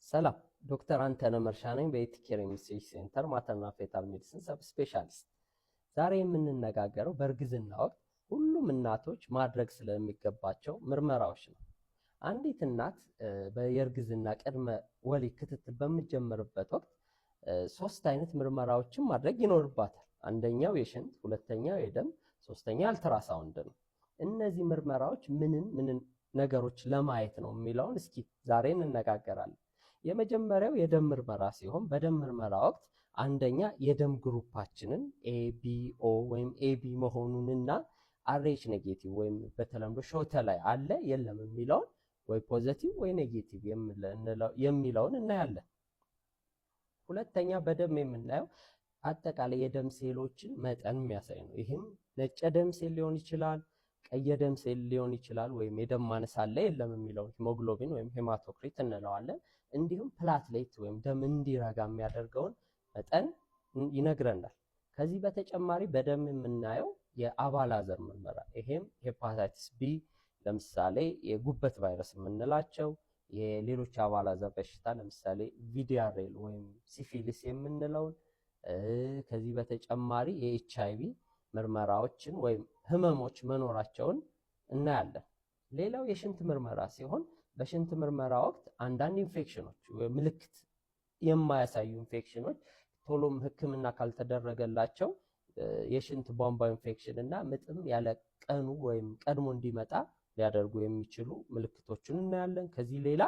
ሰላም፣ ዶክተር አንተነህ መርሻ ነኝ፣ በኤቲኬር MCH Center maternal fetal medicine sub specialist። ዛሬ የምንነጋገረው በእርግዝና ወቅት ሁሉም እናቶች ማድረግ ስለሚገባቸው ምርመራዎች ነው። አንዲት እናት የእርግዝና ቅድመ ወሊድ ክትትል በምትጀምርበት ወቅት ሶስት አይነት ምርመራዎችን ማድረግ ይኖርባታል። አንደኛው የሽንት፣ ሁለተኛው የደም፣ ሶስተኛ አልትራሳውንድ ነው። እነዚህ ምርመራዎች ምንን ምንን ነገሮች ለማየት ነው የሚለውን እስኪ ዛሬ እንነጋገራለን። የመጀመሪያው የደም ምርመራ ሲሆን በደም ምርመራ ወቅት አንደኛ የደም group ኣችንን ABO ወይም AB መሆኑንና RH negative ወይም በተለምዶ ሾተላይ አለ የለም የሚለውን ወይ positive ወይ negative የሚለውን እናያለን። ሁለተኛ በደም የምናየው አጠቃላይ የደም ሴሎችን መጠን የሚያሳይ ነው። ይህም ነጭ ደም ሴል ሊሆን ይችላል፣ ቀይ ደም ሴል ሊሆን ይችላል፣ ወይም የደም ማነስ አለ የለም የሚለውን ሂሞግሎቢን ወይም hematocrit እንለዋለን። እንዲሁም platelet ወይም ደም እንዲረጋ የሚያደርገውን መጠን ይነግረናል። ከዚህ በተጨማሪ በደም የምናየው የአባላዘር ምርመራ፣ ይሄም hepatitis B፣ ለምሳሌ የጉበት ቫይረስ የምንላቸው፣ የሌሎች አባላዘር በሽታ ለምሳሌ VDRL ወይም syphilis የምንለውን፣ ከዚህ በተጨማሪ የኤችአይቪ ምርመራዎችን ወይም ህመሞች መኖራቸውን እናያለን። ሌላው የሽንት ምርመራ ሲሆን በሽንት ምርመራ ወቅት አንዳንድ ኢንፌክሽኖች፣ ምልክት የማያሳዩ ኢንፌክሽኖች ቶሎም ሕክምና ካልተደረገላቸው የሽንት ቧንቧ ኢንፌክሽን እና ምጥም ያለ ቀኑ ወይም ቀድሞ እንዲመጣ ሊያደርጉ የሚችሉ ምልክቶችን እናያለን። ከዚህ ሌላ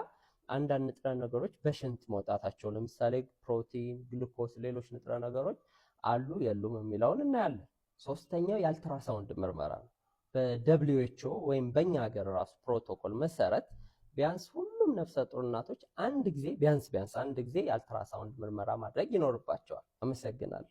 አንዳንድ ንጥረ ነገሮች በሽንት መውጣታቸው፣ ለምሳሌ ፕሮቲን፣ ግሉኮስ፣ ሌሎች ንጥረ ነገሮች አሉ የሉም የሚለውን እናያለን። ሶስተኛው የአልትራሳውንድ ምርመራ ነው። በ WHO ወይም በእኛ ሀገር ራሱ ፕሮቶኮል መሰረት ቢያንስ ሁሉም ነፍሰ ጡር እናቶች አንድ ጊዜ፣ ቢያንስ ቢያንስ አንድ ጊዜ የአልትራሳውንድ ምርመራ ማድረግ ይኖርባቸዋል። አመሰግናለሁ።